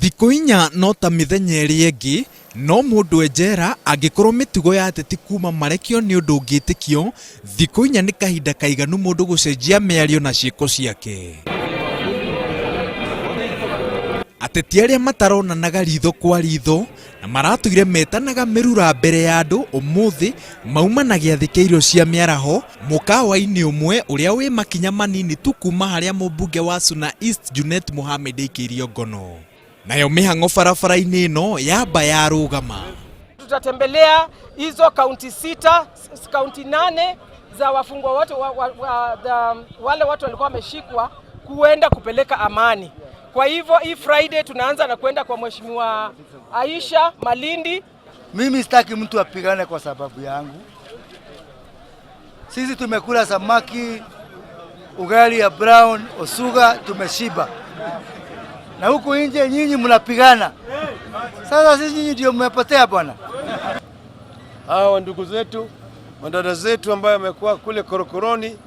Thikũ 4 no ta mĩthenya ĩrĩa ĩngĩ, no mũndũ e njera angĩkorwo mĩtugo ya ateti kuma marekio nĩ ũndũ ũngĩtĩkio, thikũ 4 nĩ kahinda kaiganu mũndũ gũcenjia mĩario na ciĩko ciake. Ateti arĩa mataronanaga ritho kwa ritho na maratũire metanaga mĩrura mbere ya andũ ũmũthĩ mauma na gĩathĩ kĩa irio cia mĩaraho mũkawa-inĩ ũmwe ũrĩa wĩ makinya manini tu kuma harĩa mũmbunge wa Suna East Junet Mohamed aikĩirio ngono. Nayo mĩhang'o barabara-inĩ ĩno yamba yarũgama. Tutatembelea hizo kaunti 6, kaunti 8 za wafungwa wote wale watu walikuwa wameshikwa kuenda kupeleka amani. Kwa hivyo hii Friday tunaanza na kwenda kwa Mheshimiwa Aisha Malindi. Mimi sitaki mtu apigane kwa sababu yangu. Sisi tumekula samaki, ugali ya brown, osuga, tumeshiba. Na huku nje nyinyi mnapigana. Sasa sisi nyinyi ndio mmepotea bwana. Hawa ndugu zetu, madada zetu ambao wamekuwa kule korokoroni,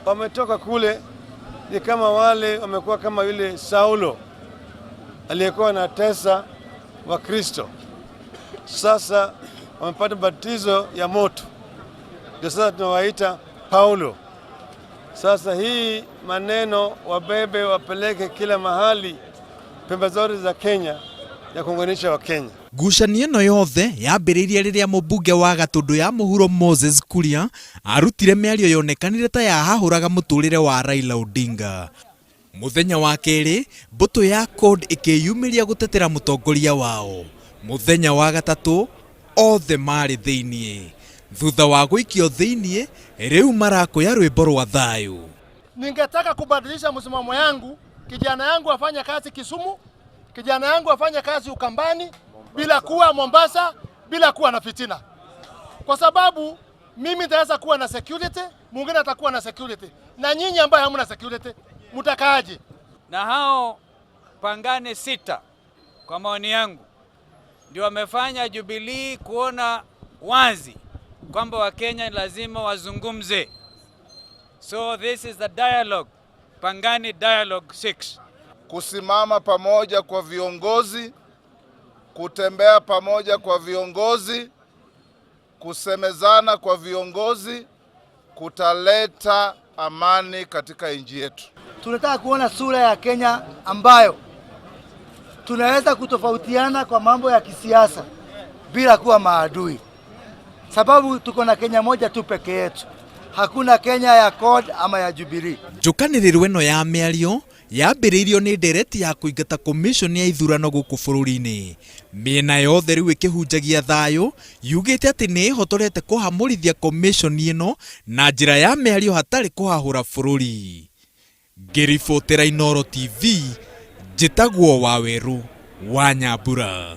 wametoka kule ni kama wale wamekuwa kama yule Saulo aliyekuwa anatesa wa Kristo. Sasa wamepata batizo ya moto, ndio sasa tunawaita Paulo. Sasa hii maneno wabebe wapeleke kila mahali pembe zote za Kenya ya kuunganisha wa Kenya. Ngucanio ĩno yothe yambĩrĩirie rĩrĩa mũmbunge wa Gatũndũ ya mũhuro Moses Kuria arutire mĩario yonekanire ta yahahũraga mũtũrĩre wa Raila Odinga. Mũthenya wa kerĩ, mbũtũ ya CORD ĩkĩyumĩria gũtetera mũtongoria wao. Mũthenya wa gatatũ, othe marĩ thĩiniĩ. Thutha wa gũikio thĩiniĩ, rĩu marakũya rwĩmbo rwa thayũ. Ningetaka kubadilisha msimamo yangu, kijana yangu afanye kazi Kisumu, kijana yangu afanye kazi Ukambani, bila kuwa Mombasa, bila kuwa na fitina. Kwa sababu mimi nitaweza kuwa na security, mwingine atakuwa na security. Na nyinyi ambaye hamna security, mtakaaje? Na hao Pangani 6 kwa maoni yangu ndio wamefanya Jubilee kuona wazi kwamba Wakenya lazima wazungumze. So this is the dialogue, Pangani Dialogue 6. Kusimama pamoja kwa viongozi, kutembea pamoja kwa viongozi, kusemezana kwa viongozi kutaleta amani katika nchi yetu. Tunataka kuona sura ya Kenya ambayo tunaweza kutofautiana kwa mambo ya kisiasa bila kuwa maadui. Sababu tuko na Kenya moja tu peke yetu. Hakuna Kenya ya CORD ama ya Jubilee. Njũkanĩrĩro ĩno ya mĩario yambĩrĩirio nĩ ndereti ya kũingata commission ya ithurano gũkũ bũrũri-inĩ. Mĩena yothe rĩu ĩkĩhunjagia thayũ yugĩte atĩ nĩ ĩhotorete kũhamũrithia commission ĩno na njĩra ya mĩario hatarĩ kũhahũra bũrũri. Ngĩribotera Inooro TV, njĩtagwo Wawerũ wa Nyambura.